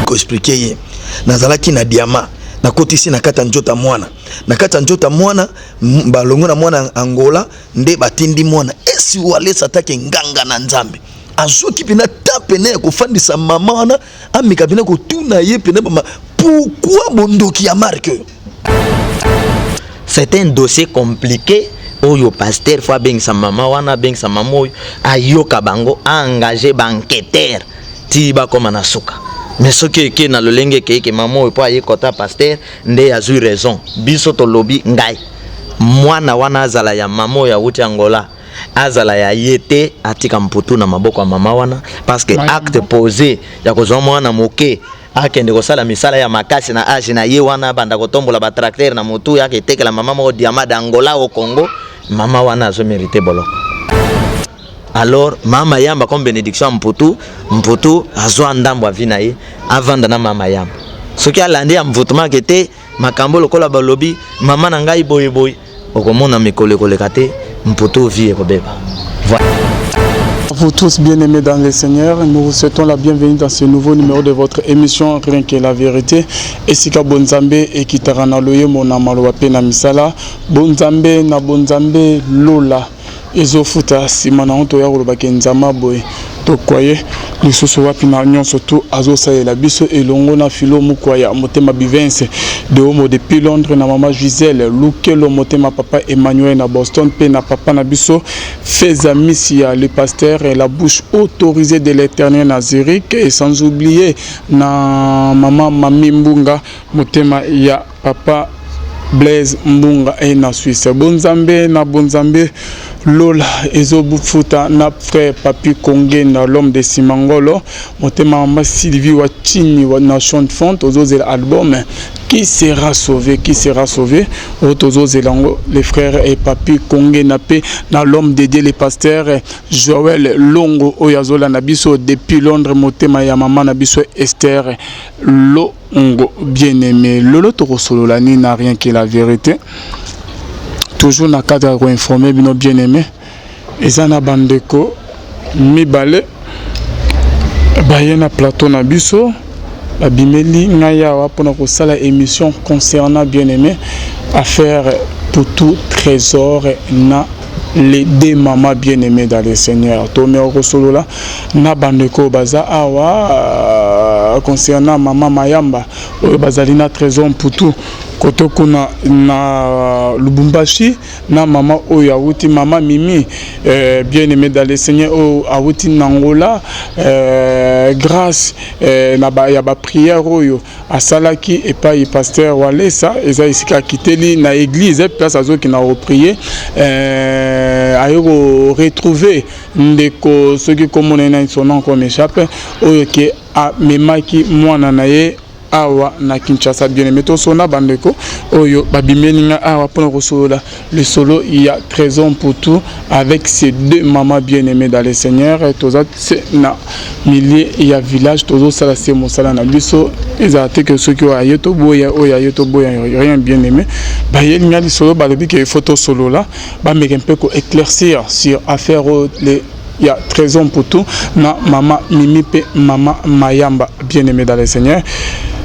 Koexpliquer ye, nazalaki na diamant, nakotisi na kati ya nzoto ya mwana, na kati ya nzoto ya mwana, balongo na mwana Angola nde batindi mwana esi Walesa. Atake nganga na Nzambe, azwaki mpena ta pene ya kofandisa mama wana, ameka mpena kotuna ye pene mama pourquoi bondoki ya marke oyo. C'est un dossier compliqué oyo pasteur faut abengisa mama wana, abengisa mama oyo, ayoka bango, aengage baenquêteur ti bakóma na suka. Mais soki eke na lolenge ekeyeke, mama oyo mpo aye kota pasteur nde azwi raison. Biso tolobi, ngai, mwana wana azala ya mama oyo awuti Angola, azala ya ye te, atika mputu na maboko ya mama wana, parce que acte posé ya kozwa mwana moke akende kosala misala ya makasi na age na ye wana, banda kotombola batracteur na motu, yake etekela mama moko diamant d'Angola au Congo, mama wana azomérite boloko. Alors mama Yamba, comme bénédiction ya mputu, mputu azwa ndambo ya vie na ye, avanda na mama Yamba. Soki alandi ya mvutuma ke te, makambo lokola balobi mama na ngai boyeboye, okomona mikolo ekoleka te, mputu vie ekobeba. Voilà. Vous tous bien-aimés dans le Seigneur, nous vous souhaitons la bienvenue dans ce nouveau numéro de votre émission Rien que la vérité. Esika bonzambe ekitaka na loyembo, na maloba mpe na misala. Bonzambe na bonzambe, lola ezofuta nsima na yango. Toya kolobaka nzama boye, tokwaye lisusu wapi na nyonso tu azosalela biso elongo na Filo Mukwaya, motema Bivense de Homo depuis Londres, na mama Gisele Lukelo, motema papa Emmanuel na Boston, mpe na papa na biso Feza Misia, le pasteur et la bouche autorisée de l'Éternel na Zurich, et sans oublier na mama Mami Mbunga, motema ya papa Blaise Mbunga e na Suisse. Bonzambe na bonzambe, lola ezofuta na frère Papi Kongenda, l'homme de Simangolo, motema mama Sylvie Wachini na Chante Font. Tozozela album Qui sera sauvé, qui sera sauvé oyo tozozela yango, les frères et Papi Kongenda, mpe na l'homme de Dieu, le pasteur Joël Longo oyo azolanda biso depuis Londres, motema ya mama na biso Esther Longo. Bien aimé, lelo tokosolola nini na Rien que la vérité? Toujours na cadre ya koinforme bino bien aimé, eza na bandeko mibale baye na plateau na biso, babimeli ngai awa mpona kosala émission concernant, bien aimé, affaire Putu Trésor na les deux mamans. Bien aimés dans le Seigneur, tomeka kosolola na bandeko baza awa concernant mama Mayamba oyo bazali na Trésor Mputu koto kuna na Lubumbashi, na mama oyo awuti, mama Mimi, bien aimé dans le Seigneur, oyo awuti na Angola, grâce na ba, ya baprière oyo asalaki epai pasteur Walesa. Eza esika akiteli na église, place azokenda koprier, aye koretrouve ndeko, soki komona ye nani, son nom encore m'échappe, oyo ke amemaki mwana na ye awa na Kinshasa. Bien aimé, tosona bandeko oyo babimeli nga awa mpona kosolola lisolo ya Trésor Mputu avec ces deux mamans. Bien aimés dans le Seigneur, toza se na milieu ya village, tozosala se mosala na biso. Ezala te ke soki oyo aye toboya, oyo aye toboya, rien. Bien aimé, bayeli nga lisolo, balobi ke il faut tosolola, bameke mpe koéclaircir sur affaire oyo ya Trésor Mputu na mama Mimi mpe mama Mayamba. Bien aimé dans le Seigneur,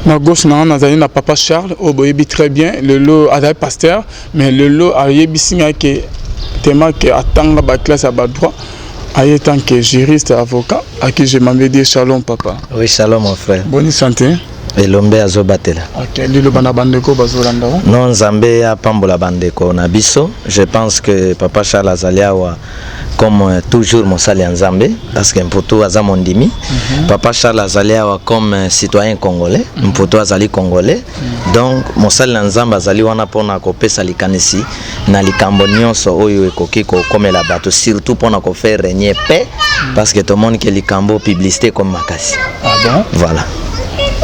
na gauche na nga nazali na papa Charles oyo boyebi très bien. Lelo azali pasteur, mais lelo ayebisi ngai ke tema ke atanga baclasse ya badroit, aye tant que juriste, avocat, à qui je m'avais dit shalom, papa. Oui, shalom, mon frère. Bonne santé? Elombe azobatela. Ok, liloba na bandeko bazolanda. Non, Nzambe apambola bandeko na biso. Je pense que papa Charles azali awa comme toujours mosali ya Nzambe, parce que Mputu aza mondimi. Papa Charles azali awa comme citoyen congolais. Mputu azali congolais. Donc mosali na Nzambe azali wana mpona kopesa likanisi na likambo nyonso oyo ekoki kokomela bato, surtout mpona kofaire régner paix, parce que tomoni ke likambo publicité ekomi makasi. Ah bon? Voilà.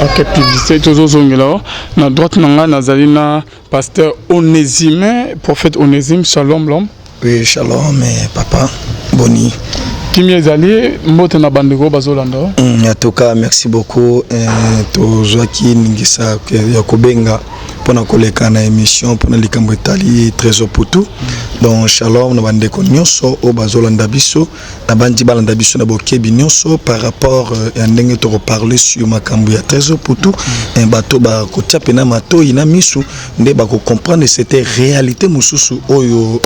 Ok, publicité, tozozongela o. Na droite na ngai nazali na pasteur Onésime, prophète Onésime. Shalom, l'homme. Oui, shalom, papa. Boni? Kimia ezali. Mbote na bandeko bazolanda. En tout cas, merci beaucoup. Tozwaki ningisa ya kobenga. mpona koleka na émission mpona likambo etali Trésor Putu. Donc shalom na bandeko nyonso oyo bazolanda biso. Nabandi balanda biso na bokebi nyonso par rapport ya ndenge tokoparle sur makambo ya Trésor Putu. Bato bakotia mpena matoi na misu nde bakocomprendre c'était réalité mosusu oyo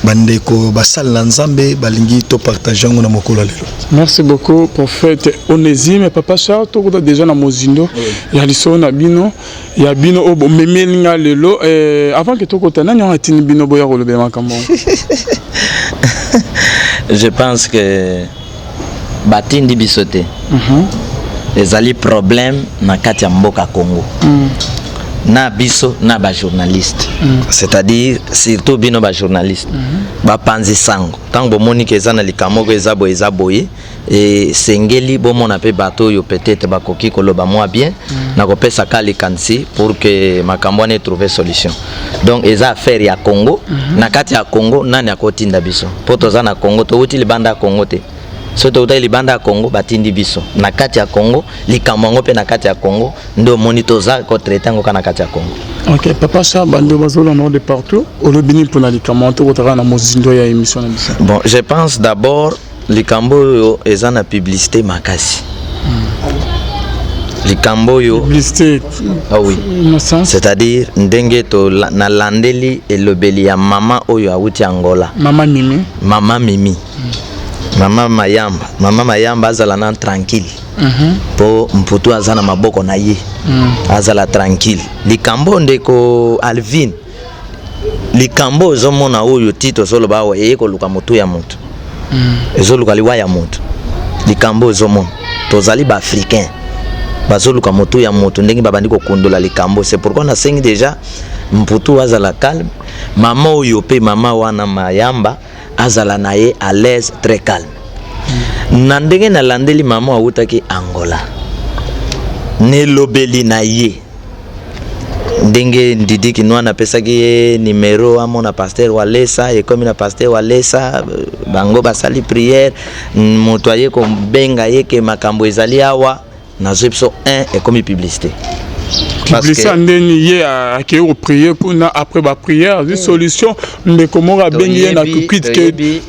bandeko basalela Nzambe balingi topartage yango na mokolo ya lelo. Merci beaucoup, prophète Onésime. Papa Charles, tokota déjà na mozindo ya lisolo na bino, ya bino oyo bomemeli nga lelo. Avant ke tokota, nani yango atindi bino boya kolobela makambo yango? Je pense que batindi biso te. Ezali problème na kati ya mboka Congo na biso na bajournaliste, c'est-à-dire surtout bino bajournaliste, bapanzi sango. Ntango bomoni ke eza na likambo moko eza boye, eza boye, esengeli bomona mpe bato oyo peut-être bakoki koloba mwa bien na kopesaka likanisi pour que makambo wana etrouve solution. Donc eza affaire ya Congo. Na kati ya Congo, nani akotinda biso? Mpo toza na Congo, towuti libanda ya Congo te. Soki tokutaki libanda ya Congo, batindi biso. Na kati ya Congo, likambo yango mpe na kati ya Congo nde omoni toza kotraite yango kaka na kati ya Congo. Ok, papa Charles, bando bazolanda de partout, olobi nini mpona likambo wana? Tokotaka na mozindo ya émission na biso. Bon, je pense d'abord likambo oyo eza na publicité makasi, likambo oyo. Publicité? Ah oui. Na sens? C'est-à-dire ndenge to nalandeli elobeli ya mama oyo awuti Angola. Mama Mimi. Mama Mimi, mama Mayamba. Mama Mayamba azala na tranquille, mpo Mputu aza na maboko na ye. Azala tranquille. Likambo, ndeko Alvin, likambo ozomona oyo ti tozoloba awa, eye koluka motu ya motu, ezoluka liwa ya motu. Likambo ozomona, tozali baafricain, bazoluka motu ya motu ndenge babandi kokundola likambo. C'est pourquoi nasengi déjà Mputu azala calme, mama oyo mpe, mama wana Mayamba, azala na ye à l'aise, très calme. Na ndenge nalandeli mama awutaki Angola, nelobeli na ye ndenge Ndidi Kinwana apesaki ye numero amona pasteur Walesa, ekomi na pasteur Walesa, bango basali prière, moto aye kobenga ye ke makambo ezali awa. Nazwi biso 1, ekomi publicité. Publicité ya ndeni? Ye akei koprier kuna, après baprière azwi solution. Ndeko moko abengi ye na kukwit ke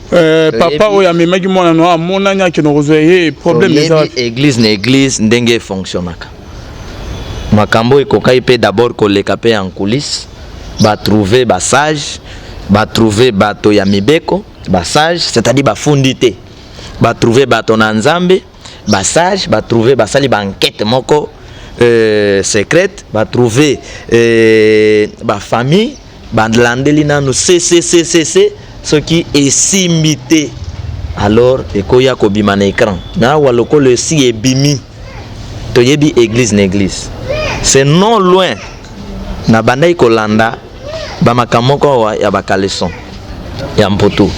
papa oyo amemaki mwana no amonani, akende kozwa ye. Problème eza église na église ndenge efonctionnaka. Makambo ekokaki mpe d'abord koleka mpe en coulisse, batrouve basage, batrouve bato ya mibeko, basage, c'est-à-dire bafundi te, batrouve bato na Nzambe, basage, batrouve, basali baenquête moko secrète, batrouve bafamille, balandeli nanu cccccc. Soki esimbi te, alors ekoya kobima na écran. Na awa lokola esi ebimi, toyebi église na église, c'est non loin. Na bandaki kolanda bamakambo moko awa ya bacaleçon ya Mputu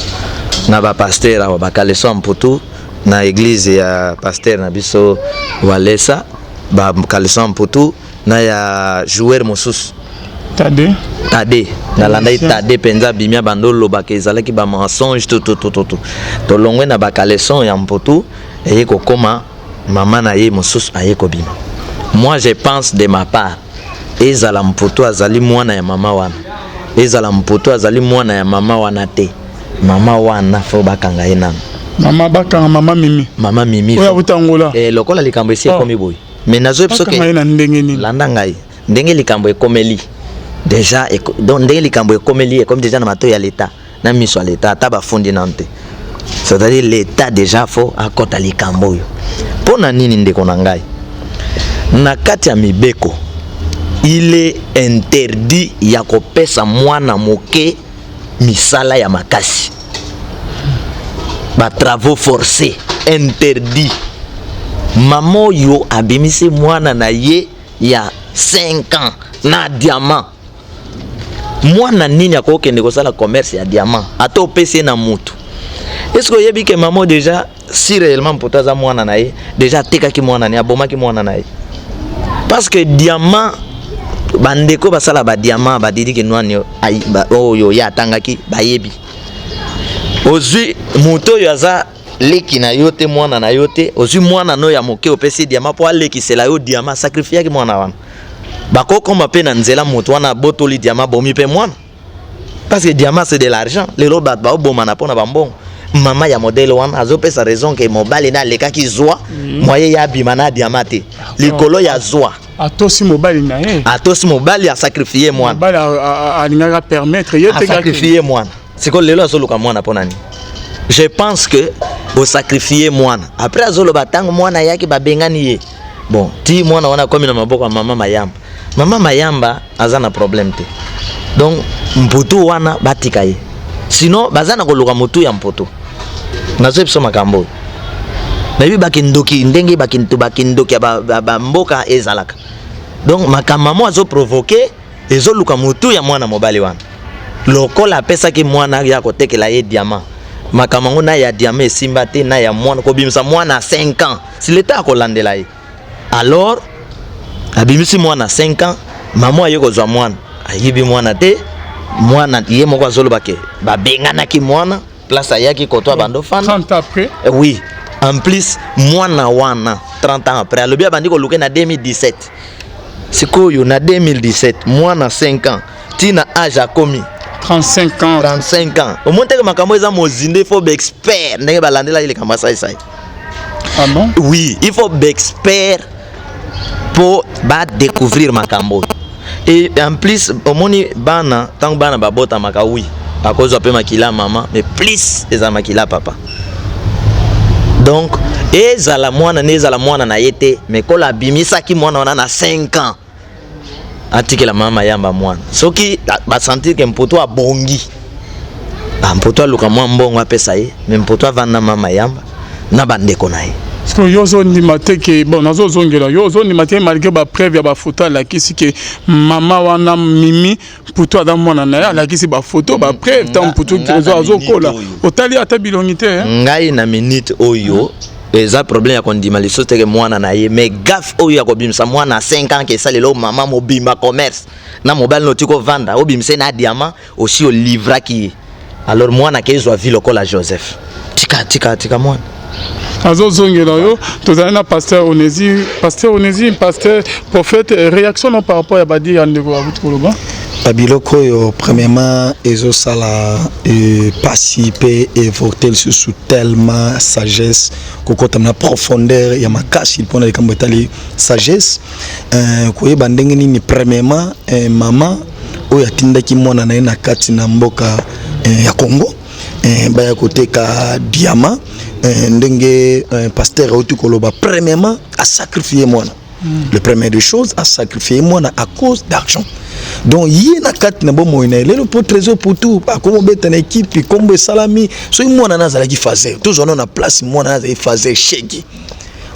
na bapasteur awa, bacaleçon ya Mputu na église ya pasteur na biso Walesa, bacaleçon ya Mputu na ya joueur mosusu. Tade. Tade, nalandaki Tade mpenza abimi, bando olobaka ezalaki bamensonge tututututu. Tolongwe na bacaleçon ya Mputu, eye kokóma mama na ye mosusu aye kobima. Moi, je pense de ma part, ezala Mputu azali mwana ya mama wana, ezala Mputu azali mwana ya mama wana te, mama wana fo bakanga ye nano. Mama, bakanga mama Mimi? Mama Mimi. Oyo abuta Angola? Eh, lokola likambo esi ekomi boye, mais nazoyebi soki Bakanga ye na ndenge nini? Landa ngai ndenge likambo ekomeli déjà, donc ndenge likambo ekomeli, ekomi déjà na matoi ya leta, na miso ya leta, ata bafundi nano te. C'est-à-dire l'état déjà fo akɔta likambo oyo. Mpo na nini, ndeko na ngai? Na kati ya mibeko, il est interdit ya kopesa mwana moke misala ya makasi, batravaux forcés, interdit. Mama oyo abimisi mwana na ye ya 5 ans na diamant. Mwana nini akokende kosala commerce ya diamant, ata opesi ye na mutu? Est ce que oyebi ke mama déjà, si réellement mpoto aza mwana na ye, déjà atekaki mwana na ye, abomaki mwana na ye? Parce que diamant, bandeko basala badiamant, badidiki nwani oyo ye atangaki, bayebi. Ozwi moto oyo aza leki na yo te, mwana na yo te, ozwi mwana no ya moke, opesi diamant mpo alekisela yo diamant, sacrifiaki mwana wana. Bakokoma mpe na nzela, moto wana abotoli diamant, abomi mpe mwana, parce que diamant, c'est de l'argent. Lelo bato baobomana mpo na bambongo. Mama ya modèle wana azopesa raison ke mobali na alekaki zwa moye ya abima na diamant te, likolo ya zwa. Atosi mobali na ye. Atosi mobali, asacrifier mwana. Mobali alingaka permettre ye te. Asacrifier mwana. Sikoyo lelo azoluka mwana mpo nani? Je pense que osacrifier mwana, après azoloba ntango mwana ayaki, babengani ye. Bon, ti mwana wana akomi na maboko ya mama Mayamba. Mama Mayamba aza na problème te. Donc mputu wana batika ye, sinon baza na koluka motu ya mputu. Nazoyebi biso makambo oyo, nayebi bakindoki, ndenge bakindoki ya bamboka ezalaka. Donc makambo mamo azoprovoquer, ezoluka motu ya mwana mobali wana. Lokola apesaki mwana ya kotekela ye diamant, makambo yango na ya diamant esimba te, na ya mwana kobimisa mwana 5 ans, si leta akolandela ye. Alors abimisi mwana 5 ans, mama aye kozwa mwana, ayibi mwana te. Mwana ye moko azoloba ke babenganaki mwana place ayaki koto bando fanda. 30 ans après. Oui, en plus mwana wana, 30 ans après, alobi abandi koluka na 2017. Sikoyo na 2017, mwana 5 ans, ntina age akomi 35 ans. 35 ans. Omoni teke makambo eza mozindo. Il faut baexpert, ndenge balandelaki likambo asaisai. Ah bon? Oui, il faut baexpert mpo badécouvrir makambo oyo. Et en plus, omoni bana, ntango bana babotamaka, oui, bakozwa mpe makila ya mama, mais plus eza makila ya papa. Donc ezala mwana ne, ezala mwana na ye te, mais kola abimisaki mwana wana na 5 ans, atikela mama yamba mwana. Soki basentir ke mpoto abongi, mpoto aluka mwa mbongo apesa ye, mais mpoto avanda mama yamba na bandeko na ye. Parce que yo ozondima te ke, bon, nazozongela yo, ozondima te malgré bapreuve ya bafoto alakisi ke mama wana Mimi Mputu aza mwana na ye. Alakisi bafoto, bapreuve, ntango Mputu azokola, otali ata bilongi te. Ngai na minute oyo eza problème ya kondima lisusu teke mwana na ye, mais gaffe oyo ya kobimisa mwana 5 ans ke esaleli oyo mama mobimba commerce na mobali noti kovanda, obimisa ye na diamant, osi olivraki ye. Alors mwana akezwa vie lokola Joseph. Tika, tika, tika mwana. Azozongela yo. Tozali na pasteur Onésime. Pasteur Onésime, pasteur prophète, réaction no par rapport ya badi ya ndeko abuti koloba? Babiloko oyo, premièrement, ezosala pasi mpe évoquer lisusu tellement sagesse, kokɔta na profondeur ya makasi mpona likambo etali sagesse, koyeba ndenge nini premièrement mama oyo atindaki mwana na ye na kati na mboka ya Congo, baya koteka diamant. Ndenge pasteur auti koloba, premièrement asacrifier mwana. Le premier des choses, asacrifier mwana à cause d'argent. Donc ye na kati na bomoi na ye lelo, mpo Trésor Putu akomobeta na ekipe, nkombo esalami. Soki mwana na azalaki faser, tozwa na place mwana na azalaki faser, shege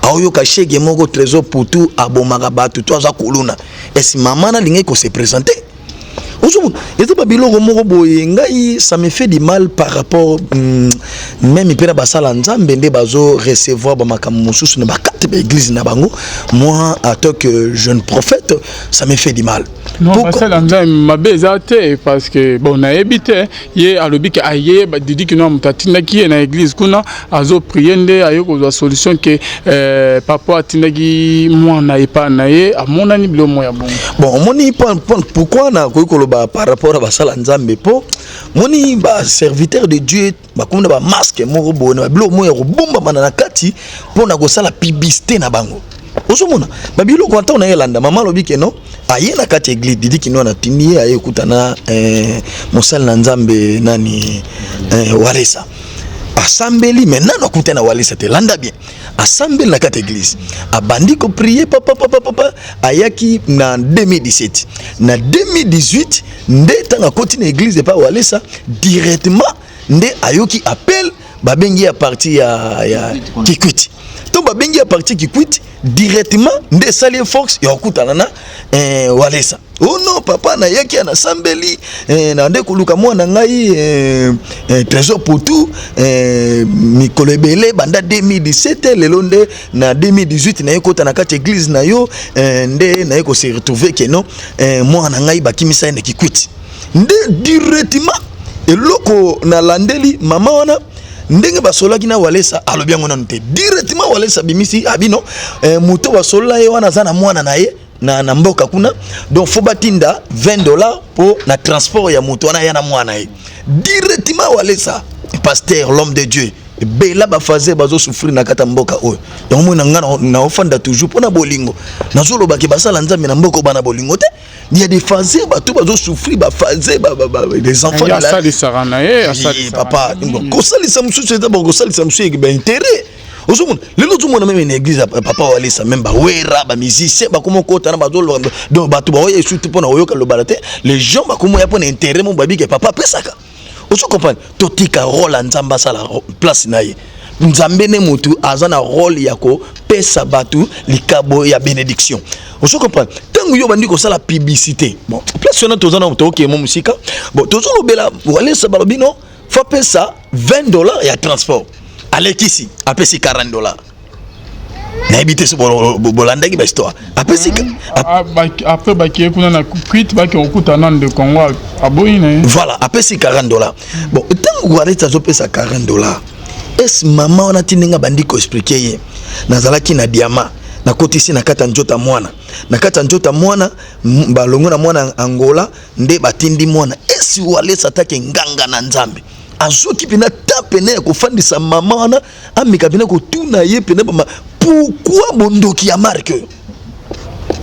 aoyoka shege moko Trésor Putu abomaka bato to aza kuluna, esi mama nalingai kose présenter. Ozomona eza babiloko moko boye. Ngai, ça me fait du mal par rapport même mpe na basala Nzambe nde bazo recevoir bamakambo mosusu na bakati baeglise na bango. Moi, en tant que jeune prophète, ça me fait du mal. Non, basala Nzambe mabe eza te, parce que bon, nayebi te, ye alobi ke aye Didi Kino, moto atindaki ye na église kuna, azoprier nde aye kozwa solution ke papa atindaki mwana epai na ye, amonani bilo mo ya bongo. Bon, omoni pourquoi nakoki koloba par rapport à basala Nzambe? Mpo moni baserviteur de Dieu bakomi na bamasque moko boye, na babiloko moko ya kobombamana na kati mpona kosala publicité na bango. Ozomona babiloko ata na ye elanda. Mama alobi ke non, aye na kati ya église, Didi Kino natindi ye, aye ekutana mosali na Nzambe nani, Walesa, asambeli. Mais nano akuta na Walesa te. Landa bien, asambeli na kati ya église, abandi koprier papa papa papa. Ayaki na 2017, na 2018 nde ntango akoti na église epa Walesa directement, nde ayoki appel, babengi ya parti ya Kikwiti. To babengi ya parti Kikwiti directement, nde esali ye force ya kokutana na Walesa. Oh non, papa, nayaki ya nasambeli, na nde koluka mwana ngai Trésor Potu, mikolo ebele banda 2017. Lelo nde na 2018 naye kota na kati église na yo, nde naye kose retrouver ke non, mwana ngai bakimisa ye na Kikwiti. Nde directement eloko nalandeli mama wana, ndenge basololaki na Walesa, alobi yango nanu te. Directement Walesa abimisi abino, moto basolola ye wana aza na mwana na ye. na mboka kuna. Donc faut batinda 20 $ mpo na transport ya moto wana ya na mwana ye directement. Walesa, pasteur, l'homme de Dieu, ebela bafaser bazosouffrir na kati ya mboka oyo. Yango moi na nga naofanda toujours mpo na bolingo. Nazolobaki basala Nzambe na mboka oyo bana bolingo te. Il y a des phases, bato bazosouffrir, baphase des enfants. Asalisaka na ye. Papa, kosalisa mosusu eza kosalisa mosusu baintérêt. Ozomona lelo, ozomona même na église, papa Walesa, même bawera, bamusicien bakoma okota na bazoloba. Donc bato baoya esutu mpona koyoka lobala te. Les gens bakoma oya mpona intérêt mo babike papa apesaka. Ozo comprendre? Totika rôle ya Nzambe asala place na ye. Nzambe nde motu aza na rôle ya kopesa bato likabo ya bénédiction. Ozo comprendre? Ntango yo bandi kosala publicité, bon, place wana toza na tokokemo mosika. Bon, tozolobela Walesa, balobi non, faut apesa 20 $ ya transport. Alekisi, apesi 40 $. Nayebi te so bolandaki bahistoire. Apesi. Après bakei kuna na cuite, bake kokuta na ndeko yango, aboyi na ye. Voilà, apesi 40 $. Bon, ntango Walesa azopesa 40 $, es mama wana ti ndenge abandi koexpliquer ye: nazalaki na diamant, nakotisi na kati ya nzoto ya mwana, na kati ya nzoto ya mwana, balongo na mwana Angola, nde batindi mwana. Esi Walesa atake nganga na Nzambe azoki mpena ta pene ya kofandisa mama wana, ameka mpena kotuna ye pene bama: pourquoi bondoki ya marque oyo?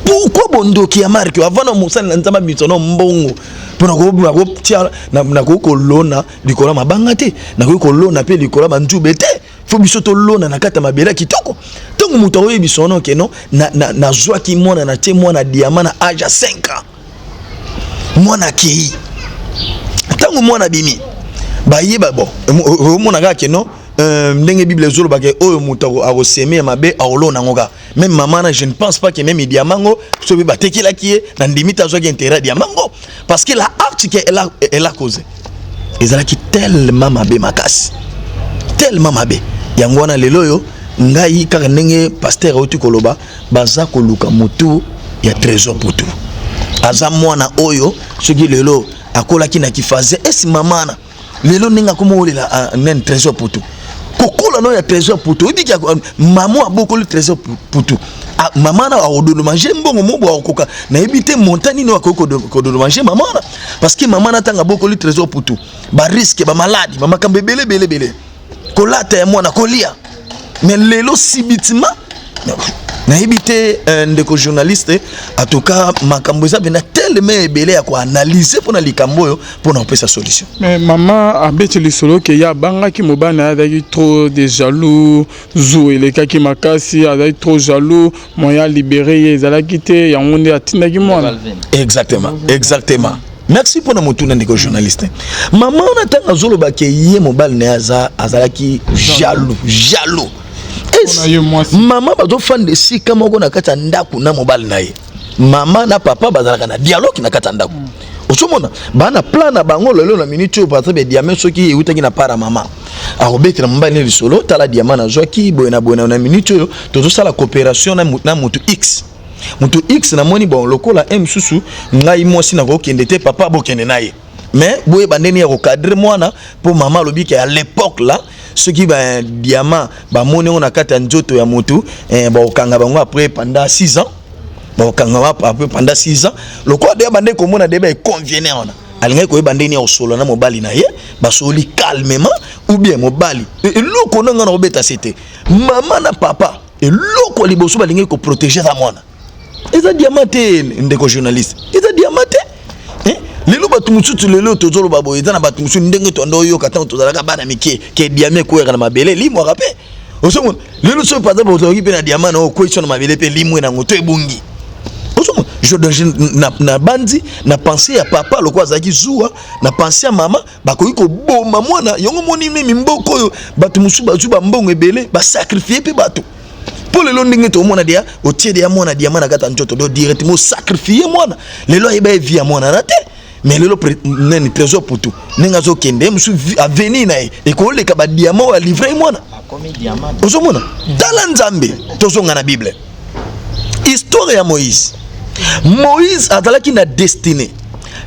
Pourquoi bondoki ya marque oyo? Avant na mosali na Nzambe abimisa na mbongo mpo nakotia, nakoki kolona likolo ya mabanga te, nakoki kolona mpe likolo ya banzube te. Faut biso tolona na kati ya mabele ya kitoko. Ntango moto akoyebisa wana okeno, nazwaki mwana, natie mwana diamant na âge ya 5 ans. Mwana akei, ntango mwana abimi, bayeba. Bon, omona kaka keno ndenge Bible ezolobaka, oyo moto akosemer ya mabe akolona yango kaka. Même mama na, je ne pense pas que même diamant ngo soki batekelaki ye, na ndimi te azwaki intérêt ya diamant ngo, parce que la acte que elle a causé ezalaki tellement mabe makasi, tellement mabe. Yango wana lelo oyo ngai kaka ndenge pasteur auti koloba, baza koluka motu ya Trésor Putu. Aza mwana oyo soki lelo akolaki na kifaze esi mama na lelo ndenge akoma olela nene Trésor Putu. Kokola no ya Trésor Putu, oyebiki mama abokoli Trésor Putu, mama na akodédommager mbongo mo bo akokoka, nayebi te montant nini akoki kodédommager mama wana, parce que mama na ntango abokoli Trésor Putu, barisque, bamaladi, bamakambo ebele ebele ebele, kolata ya mwana, kolia. Mais lelo subitement, nayebi te. Ndeko journaliste, en tout cas makambo eza mpena telema ebele ya koanalyser mpona likambo oyo, mpona kopesa solution. Mais mama abeti lisolo ke ye abangaki mobali na ye azalaki trop de jaloux, zu elekaki makasi, azalaki trop jaloux, moyen alibérer ye ezalaki te, yango nde atindaki mwana. Exactement, merci mpona motuna, ndeko journaliste. Mama wana ntango azolobaki ye mobali na ye azalaki jaloux, jaloux, mama bazofanda esika moko na kati ya ndako na mobali na ye. Mama na papa bazalaka na dialogue na kati ya ndako. Ozomona baa na plan na bango lelo na minute oyo. Par exemple, diamant soki eutaki na part ya mama, akobetela mobali ne lisolo: tala, diamant nazwaki boye na boye, na minute oyo tozosala coopération na motu X, motu X. Namoni bon, lokola e mosusu ngai mwasi nakokende te, papa bokende na ye, mais boyeba ndeni ya kocadrer mwana. Mpo mama alobi ke à l'époque là, soki badiamant bamoni yango na kati ya nzoto ya motu, bakokanga bango après pendant 6 ans, bakokanga après pendant 6 ans. Lokola deya bande komona de baeconviene wana, alingaki koyeba ndeni ya kosolola na mobali na ye, basoli calmement ou bien mobali eloko na ngai na kobeta se te. Mama na papa, eloko ya liboso balingaki koprotéger eza mwana, eza diamant te. Ndeko journaliste, eza diamant te. Lelo bato mosusu, lelo tozoloba boye, eza na bato mosusu ndenge toanda oyoka ntango tozalaka bana mike ke diamant ekweyaka na mabele, limwaka mpe. Ozomona lelo soki par exemple ozalaki mpe na diamant na okweyisi na mabele mpe limwe nango to ebungi. Ozomona, na bandi na pensée ya papa lokola azalaki zuwa, na pensée ya mama bakoki koboma mwana. Yango moni memi mboka oyo bato mosusu bazwi bambongo ebele, basacrifier mpe bato. Mpo lelo ndenge tomona deya otie deya mwana diamant na kati ya nzoto, do directement osacrifier mwana. Lelo ayeba ye vie ya mwana na te. Mais lelo nani, Trésor Putu, ndenge azokende mosu, avenir na ye ekoleka badiamant oyo alivrer mwana. Ozomona, tala Nzambe, tozonga na Bible, histoire ya Moïse. Moïse azalaki na destinée.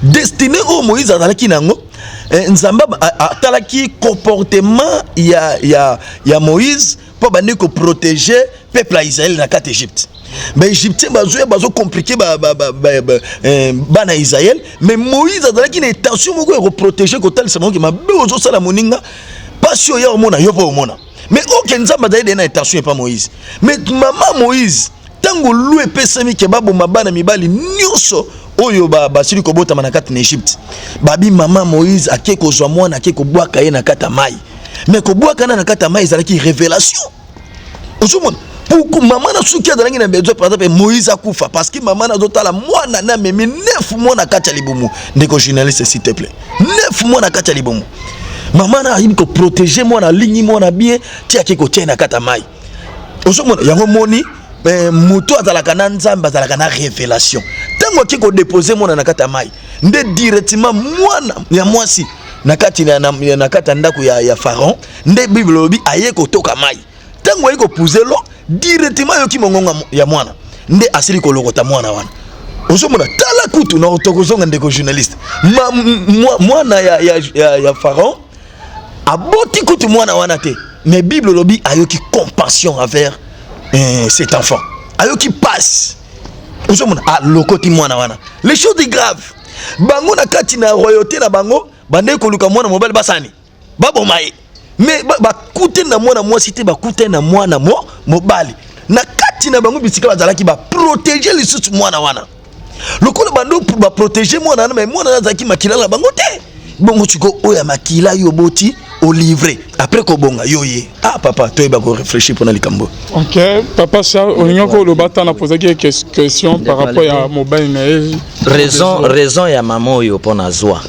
Destinée oyo Moïse azalaki nango, Nzambe atalaki comportement ya Moïse mpo bandi koprotéger peuple ya Israele na kati Egypte. Baégyptien bazoya, bazocompliquer bana Israel. Mais Moïse azalaki na intention moko ya koprotéger, kotalisa bango ke mabe ozosala moninga, pasi oyo ya omona yo mpo omona. Mais oke Nzambe azali de na intention epa Moïse. Mais mama Moïse, ntango lu epesami ke baboma bana mibali nyonso oyo basili kobotama na kati na Egypte, babi mama Moïse ake kozwa mwana, ake kobwaka ye na kati ya mai. Mais kobwaka na kati ya mai ezalaki révélation. Ozomona, pour mama na, soki azalaki na besoin, par exemple, Moïse akufa, parce que mama na azotala mwana na amemi 9 mois na kati ya libumu. Ndeko journaliste, s'il te plaît, 9 mois na kati ya libumu, mama na ayebi koprotéger mwana, alingi mwana bien, ti ake kotia ye na kati ya mai. Ozomona yango, moni moto azalaka na Nzambe, azalaka na révélation. Ntango ake kodéposer mwana na kati ya mai, nde directement mwana ya mwasi na kati ya ndako ya Pharaon, nde Bible elobi aye kotoka mai. Ntango aye kopuze lo, directement ayoki mongongo ya mwana, nde asili kolokota mwana wana. Ozomona, tala kutu na tokozonga, ndeko journaliste, mwana ya Pharaon aboti kutu mwana wana te, mais Bible elobi ayoki compassion envers cet enfant, ayoki passe. Ozomona, alokoti mwana wana. Les choses grave, bango na kati na royauté na bango, bandeki koluka mwana mobali, basani baboma ye, mais bakute na mwana mwasi te, bakute na mwana mobali. Na kati na bango, bisika bazalaki, baprotéger lisusu mwana wana lokola bando baprotéger mwana wana. Mais mwana wana azalaki makila na bango te. Bongo sikoyo, oyo ya makila yo boti, olivrer après kobonga yo ye. Ah papa, toyeba koréfléchir mpona likambo. Ok, papa Charles, olingaki oloba ata napozaki question par rapport ya mobali na ye. Raison ya mama oyo mpo na zwa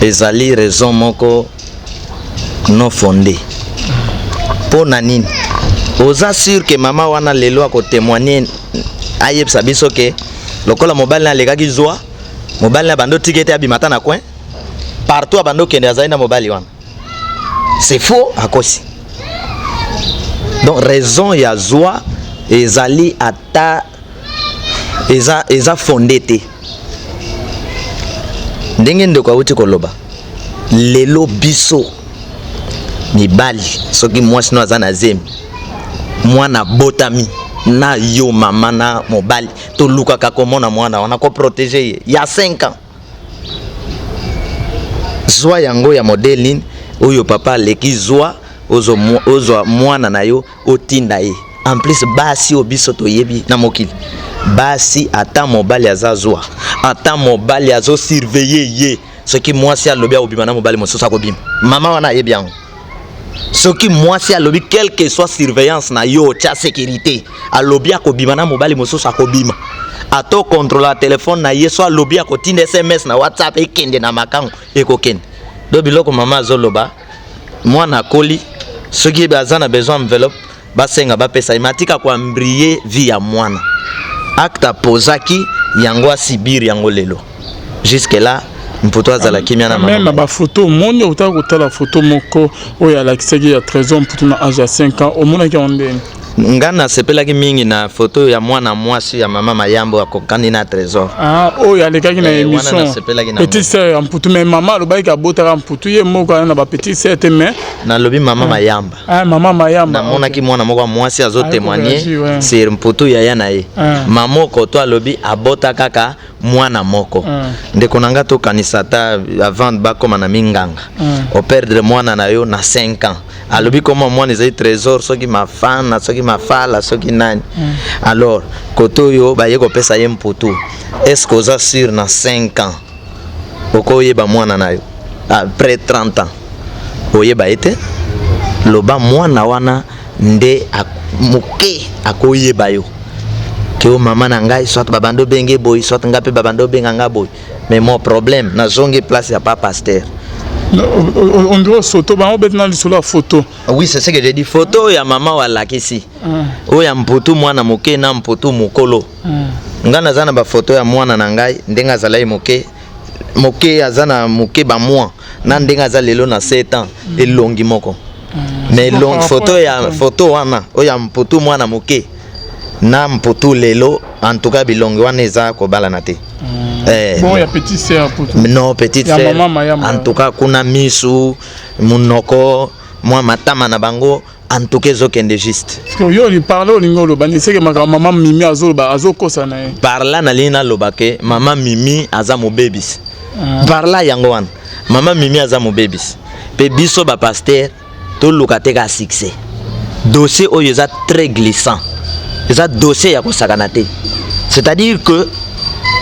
ezali raison moko non fondé. Mpo na nini? Oza sûr ke mama wana lelo akotémoigner, ayebisa biso ke lokola mobali na alekaki zwa, mobali na bando tika ete abima ata na coin, partout abandi okende azali na mobali wana? C'est faux, akosi. Donc raison ya zwa ezali ata eza fondé te. Ndenge ndeko awuti koloba, lelo biso mibali, soki mwasi no aza na zemi, mwana botami na yo, mama na mobali tolukaka komona mwana wana, koprotéger ye ya 5 ans. Zwa yango ya modèle nini oyo papa aleki zwa, ozwa mwana na yo, otinda ye? En plus, basi oyo biso toyebi na mokili, basi, ata mobali aza zwa, ata mobali azosurveiller ye, soki mwasi alobi akobima na mobali mosusu, akobima. Mama wana ayebi yango. Soki mwasi alobi, quelque soit surveillance na yo, tia sécurité, alobi akobima na mobali mosusu, akobima. Ato contrôler telefone na ye, so alobi akotinda SMS na WhatsApp, ekende na makango, ekokende. Do biloko mama azoloba, mwana akoli, soki aza na besoin enveloppe, basenga, bapesa ye. Matika koembrouiller vie ya mwana. Acte apozaki yango, asubir yango lelo. Jusque là Mputu azala kimia na mama. Même bafoto omoni, otaka kotala foto moko oyo alakisaki ya Trésor Mputu na age ya 5 ans, omonaki yango ndeni? Nga nasepelaki mingi na foto ya mwana mwasi ya mama Mayambo akokani na Trésor. Ah, oyo alekaki na émission, petite sœur ya Mputu. Mais mama alobaki abotaka Mputu ye moko, aza na bapetite sœur te, mais Nalobi mama Mayamba. Ah, mama Mayamba. Namonaki mwana moko ya mwasi azotémoigner sur Mputu, yaya na ye. Mama okoto alobi abota kaka mwana moko. Ndeko na nga, tokanisa ata avant bakóma na minganga. Operdre mwana na yo na 5 ans, alobi koma mwana ezali Trésor, soki Mafana, soki Mafala, soki nani. Alors kote oyo baye kopesa ye Mputu, est ce que oza sûr na 5 ans okoyeba mwana na yo? Après 30 ans oyeba ye te? Loba mwana wana nde moke akoyeba yo ke o mama na ngai, soit babanda obenge boye, soit ngai mpe babanda obenga nga boye. Mais mon problème, nazongi place ya pa pasteur. On dirait photo bango beti na lisolo ya photo. Oui, c'est ce que j'ai dit, photo ya mama oyo alakisi, oyo ya Mputu mwana moke na Mputu mokolo. Ngai naza na bafoto ya mwana na ngai ndenge azalaki moke moke, aza na moke bamwa, na ndenge aza lelo na 7 ans, elongi moko. Mais photo ya photo wana oyo ya Mputu mwana moke na Mputu lelo, en tout cas bilongi wana eza kobalana te. Bon, ya petite sœur Mputu? Non, petite sœur, en tout cas kuna misu, munoko, mwa matama na bango. En tout cas, ezokende juste. Parce que yo oli parle, olingi oloba niseke makambo mama Mimi azoloba, azokosa na ye. Par là, nalingi naloba ke mama Mimi aza mobebisi. Par là, yango wana, mama Mimi aza mobebisi. Mpe biso bapasteur toluka te ka succès. Dossier oyo eza très glissant, eza dossier ya kosakana te. C'est-à-dire que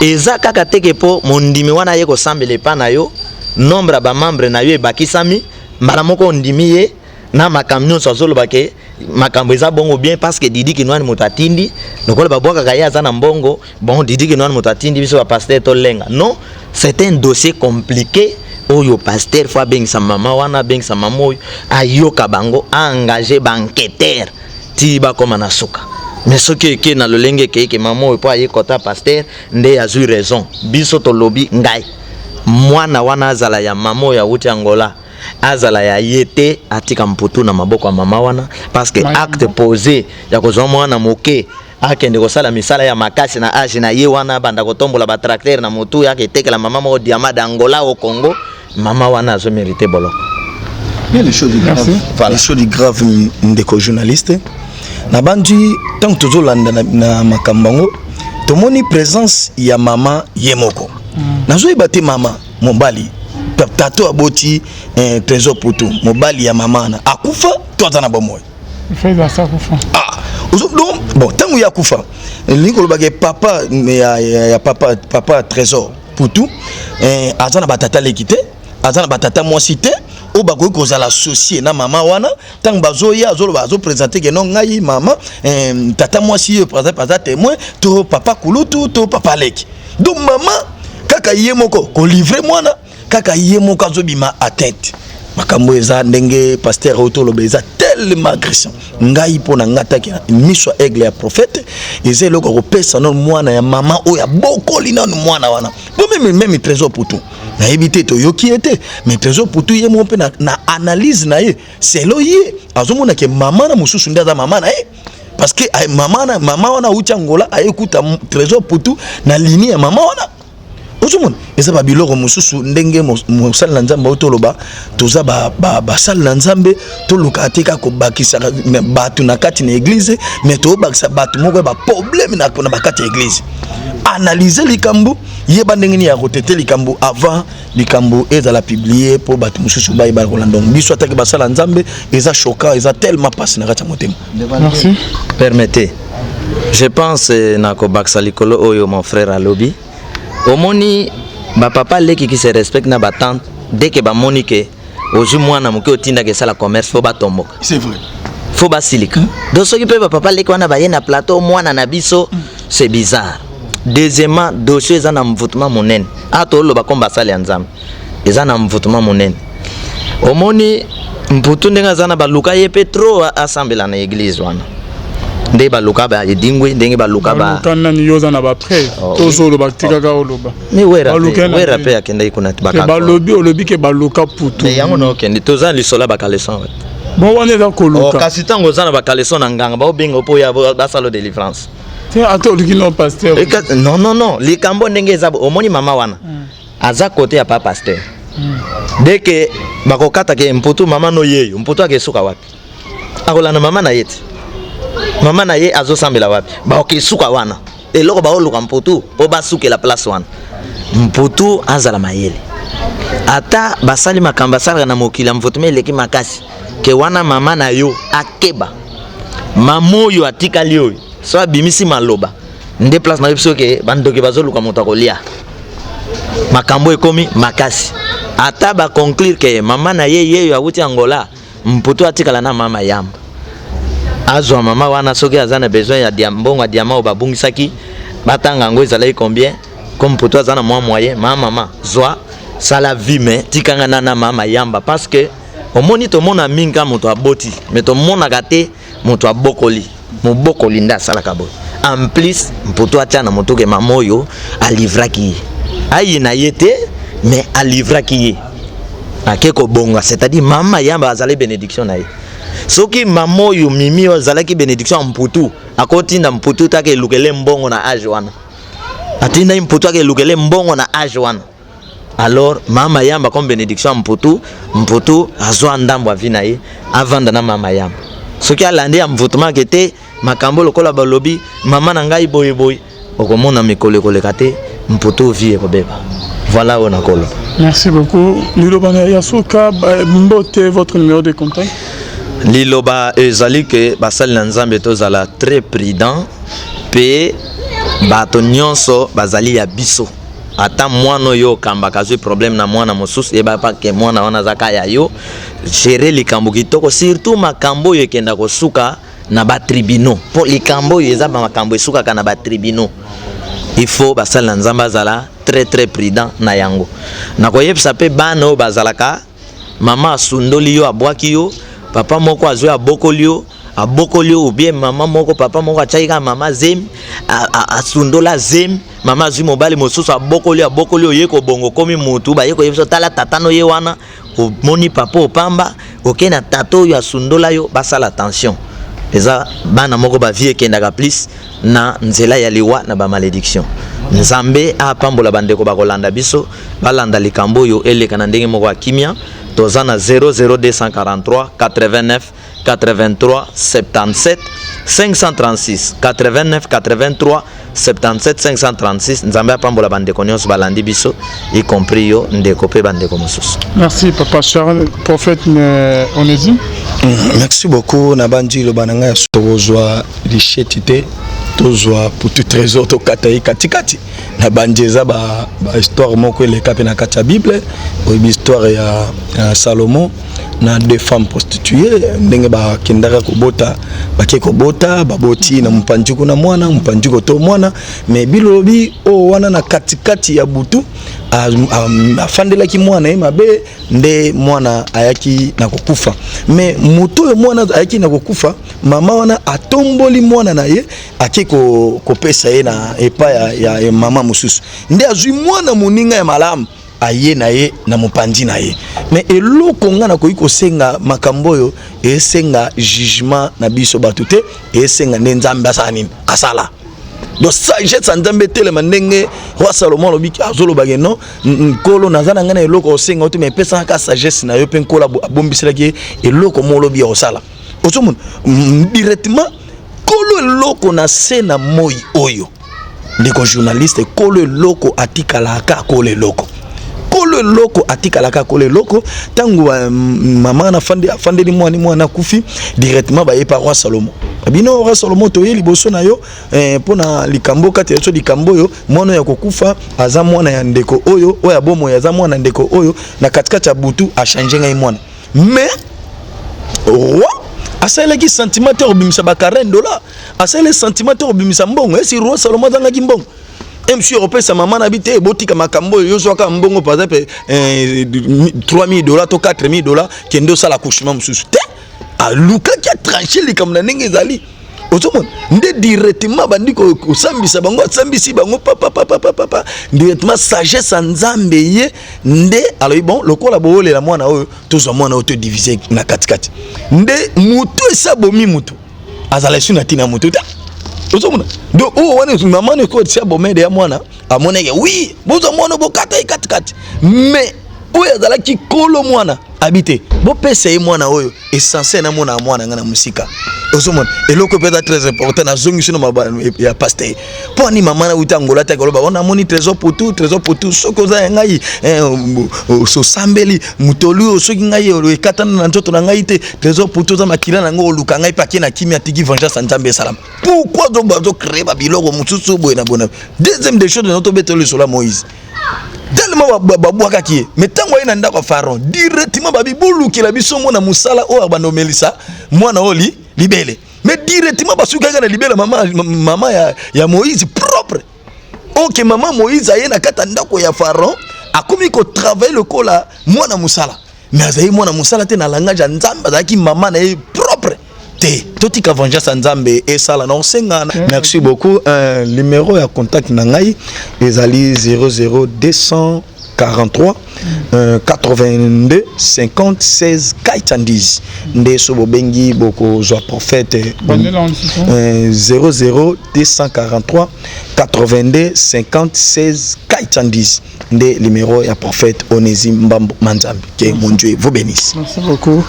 eza kaka teke mpo mondimi wana aye kosambela epa na yo, nombre ya bamembre na yo ebakisami, mbala moko ondimi ye na makambo nyonso azoloba ke makambo eza bongo bien, parce que Didi Kinwani moto atindi. Lokola babwakaka ye, aza na mbongo. Bon, Didi Kinwani moto atindi, biso bapasteur tolenga. Non, c'est un dossier compliqué oyo pasteur faut abengisa mama wana, abengisa mama oyo, ayoka bango, aengage baenquêteur ti bakóma na suka. Mais soki eke na lolenge ekeyeke mama oyo mpo aye kota pasteur nde azwi raison, biso tolobi ngai mwana wana azala ya mama oyo awuti Angola, azala ya ye te, atika mputu na maboko ya mama wana, parce que acte posé ya kozwa mwana moke akende kosala misala ya makasi na age na ye wana, abanda kotombola batracteur na motu, yake etekela mama moko diamant d'Angola au Congo, mama wana azomérite boloko. Bien, les choses grave. Voilà. Les choses grave, ndeko journaliste, nabandi ntango tozolanda na makambo yango, tomoni présence ya mama ye moko. Nazoyeba te, mama mobali, tato aboti Trésor Putu, mobali ya mama wana akufa to aza na bomoi? Feza asa kufa. Ah, donc bon, ntango ye akufa, elingi kolobaka papa ya papa Trésor Putu aza na batata leki te, aza na batata mwasi te oyo bakoki kozala associé na mama wana. Ntango bazoya, azoloba, azoprésente ke non, ngai mama, tata mwasi oyo par exemple aza témoin, to papa kulutu to papa leki. Donc mama kaka ye moko kolivre mwana, kaka ye moko azobima atteinte. Makambo eza ndenge pasteur oyo toloba, eza tellement agression. Ngai, mpo na ngai, taki miso ya aigle ya prophète, eza eloko ya kopesa nano mwana ya mama oyo abokoli nanu mwana wana. Po même Trésor Putu, nayebi te, toyoki ye te, mais Trésor Putu ye moko mpe na analyse na ye, selo ye azomona ke mama na mosusu nde aza mama na ye, parce que mama wana awuti Angola, ayekuta Trésor Putu na ligne ya mama wana. Ozomona eza babiloko mosusu ndenge mosali na Nzambe oyo toloba, toza basali na Nzambe, toluka te kaka kobakisaka bato na kati na église, mais tobakisa bato moko ya baproblème na bakati ya église. Analyse likambo, yeba ndenge nini ya kotete likambo avant likambo ezala publié, mpo bato mosusu bayeba kolanda yango. Biso ataki basala Nzambe, eza choquant, eza tellement mpasi na kati ya motema. Merci. Permettez, je pense na kobakisa likolo oyo mon frère alobi. Omoni bapapa leki qui se respecte na batante, dès que bamoni ke ozwi mwana moke otindaka esala commerce, faut batomboka. C'est vrai. Faut basilika. Donc soki mpe bapapa leki wana baye na plateau, mwana na biso, c'est bizarre. Deuxièmement, dossier eza na mvutuma monene. A toloba comme basali ya Nzambe, eza na mvutuma monene. Omoni mputu ndenge aza na baluka ye mpe trop asambela na église wana, nde baluka ba edingwe, ndenge baluka ba Baluka nani? Yo oza na bapreuve? Oh, Tozoloba, tikaka oloba. Mais Wera Baluka pe na Wera nini? mpe akendaki kuna te. Ke balobi, olobi ke baluka Putu. Mais yango na okende, toza lisolo ya bacaleçon. Bon, wana eza Oh, koluka. kasi ntango oza na bacaleçon na nganga, baobenga mpo oya basala délivrance. Te, ata oluki no pasteur. Non, non, non, likambo ndenge eza, omoni mama wana aza kote ya pa pasteur. Dès que bakokata ke mputu mama no yeyo, mputu akesuka wapi? Akolanda mama na ye te. Mama na ye azosambela wapi? Bakokesuka wana. Eloko baoluka mputu mpo basukela place wana, mputu azala mayele. Ata basali makambo asalaka na mokili ya mvutuma eleki makasi ke wana, mama na yo akeba. Mama oyo atikali oyo, so abimisi maloba nde place na biso ke bandoki bazoluka moto akolia. Makambo ekomi makasi. Ata baconclure ke mama na ye yeyo awuti Angola, mputu atikala na mama yamba, azwa mama wana. Soki aza na besoin ya mbongo ya diamant oyo babungisaki, batanga yango ezalaki combien. Comme mputu aza na mwa moyen, mama zwa, sala vie, mais tikanga na mama yamba, parce que omoni, tomona mingi ka moto aboti, mais tomonaka te moto abokoli. Mobokoli nde asalaka boye. En plus, mputu atya na motu ke mama oyo alivraki ye, ayina ye te, mais alivraki ye, ake kobonga. C'est-à-dire mama yamba azali bénédiction na ye. Soki mama oyo Mimi oyo azalaki bénédiction ya mputu, akotinda mputu taka elukele mbongo na age wana? Atindaki mputu aka elukele mbongo na age wana? Alors mama yamba comme bénédiction ya mputu, mputu azwa ndambo ya vie na ye, avanda na mama yamba. Soki alandi ya mvutuma ke te, makambo lokola balobi mama na ngai boye boye, okomona mikolo ekoleka te, mputu vie ekobeba. Voilà oyo nakoloba. Merci beaucoup. Liloba na ya suka, mbote, votre numéro de contact. Liloba ezali ke basali na Nzambe tozala très prudent, pe bato nyonso bazali ya biso. Ata mwana oyo okambaka azwi problème na mwana mosusu, yeba pa ke mwana wana aza kaka ya yo. Gérer likambo kitoko, surtout makambo oyo ekenda kosuka na ba tribunaux, po likambo oyo eza ba makambo esukaka na ba tribunaux. Il faut basali na Nzambe azala très très prudent na yango. Nakoyebisa pe bana oyo bazalaka mama asundoli yo, abwaki yo, papa moko azwi abokoli yo, abokoli yo, ou bien mama moko, papa moko atiaki kaka mama zemi, asundola zemi, mama azwi mobali mosusu abokoli yo, abokoli yo, oye kobongo okomi mutu, baye koyebisa tala tata no ye wana, omoni papa opamba, oke na tata oyo asundola yo, basala attention. Eza bana moko ba vie ekendaka plus na nzela ya liwa na ba malédiction. Nzambe apambola bandeko bakolanda biso, balanda likambo oyo eleka na ndenge moko ya kimia. Toza na 00243 89 83 77 536 89 83 77 536. Nzambe apambola bandeko nyonso balandi biso, y compris yo ndeko pe bandeko mosusu. Merci papa Charles, prophète Onésime. Merci beaucoup na bandi loba na ngai tokozwa licheti te, tozwa putu trésor tokata ye katikati. Na bandi eza ba histoire moko eleka pe na kati ya Bible, oyebi histoire ya Salomon na deux femmes prostituées, ndenge bakendaka kobota, bake kobota, baboti na mopanzi kuna mwana, mopanzi koto mwana, mais bilobi oyo wana na katikati ya butu afandelaki mwana ye mabe, nde mwana ayaki na kokufa. Mais moto oyo mwana ayaki na kokufa, mama wana atomboli mwana na ye, ake kopesa ye na epai ya mama mosusu, nde azwi mwana moninga ya malamu aye na ye na mopanzi na ye. Mais eloko nga nakoki kosenga makambo oyo esenga jugement na biso bato te, esenga nde Nzambe asala nini, asala. Donc sagesse ya Nzambe etelema ndenge roi Salomon alobi, azolobake non, nkolo naza na ngai na eloko osenga yo te, mais epesaka kaka sagesse na yo, mpe nkolo abombiselaki ye eloko moko olobi ya kosala. Ozomona directement kolo eloko na se na moi oyo, ndeko journaliste, kolo eloko atikalaka kolo eloko, kolo eloko atikalaka kolo eloko. Ntango mama na afandeli mwana, mwana akufi, directement baye pa roi Salomon. Bino roi Salomon, toye liboso na yo mpona likambo kati ya biso, likambo oyo mwana oyo akokufa aza mwana ya ndeko oyo, oyo abomoyi aza mwana ya ndeko oyo, na katikati ya butu achange ngai mwana. Mais roi asalelaki sentiment te kobimisa ba 40 $, asaleli sentiment te kobimisa mbongo. Esi roi Salomon azangaki mbongo? MC opesa mama na bi te, botika makambo oyo, yozwaka mbongo par exemple 3000 $ to 4000 $, kende osala accouchement mosusu te. Alukaki atranche likambo na ndenge ezali. Ozomona nde directement bandi kosambisa bango, asambisi bango papapapapapa, directement sagesse ya Nzambe ye nde alobi: bon, lokola bowolela mwana oyo, tozwa mwana oyo, todivise na katikati. Nde motu esi abomi motu, azala esu na ntina motu te. Ozomona, donc oyo wana mama no ekotia bomede ya mwana, amoneke wi, bozwa mwana, bokata ye katikati. Mais oyo azalaki kolo mwana abi te, bopesa ye mwana oyo essentiel na mwana ya mwana ngai na mosika. Ozomona eloko mpe eza très important. Nazongisi no ya pasteur mpo ani mama na wuti Angola te, koloba ona amoni trésor putu, trésor putu, soki oza ya ngai, osambeli motoli oyo, soki ngai ekatana na nzoto na ngai te, trésor putu oza makila na yango, oluka ngai mpe ake na kimia, atiki vengeance ya Nzambe esalama. Pourquoi bazocrée babiloko mosusu boye na boye? Deuxième des choses, na tobetela lisolo ya Moïse, tellement babwakaki ye, mais ntango aye na ndako ya Pharaon, directement babi bolukela biso mona mosala oyo abanda omelisa mwana oyo libele. Mais directement basukaka na libele mama, mama ya Moïse propre. Ok, mama Moïse aye na kati ya ndako ya Pharaon, akomi kotravaille lokola mwana mosala, mais azali mwana mosala te na langage ya Nzambe, azalaki mama na ye propre te. Totika vengeance ya Nzambe esala na osenga. Merci beaucoup. Numéro ya contact na ngai ezali 00243 82 50 16 410. Nde so bobengi, bokozwa prophète. 00243 82 50 16 410 nde numéro ya prophète Onésime Mbambo Manzambi. Que mon Dieu vous bénisse. Merci beaucoup.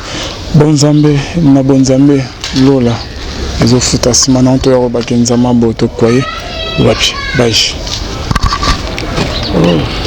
Bon Nzambe na bon Nzambe. Lola ezofuta nsima na nto ya kobake nzambe aboto kwaye wapi. Bye. Oh.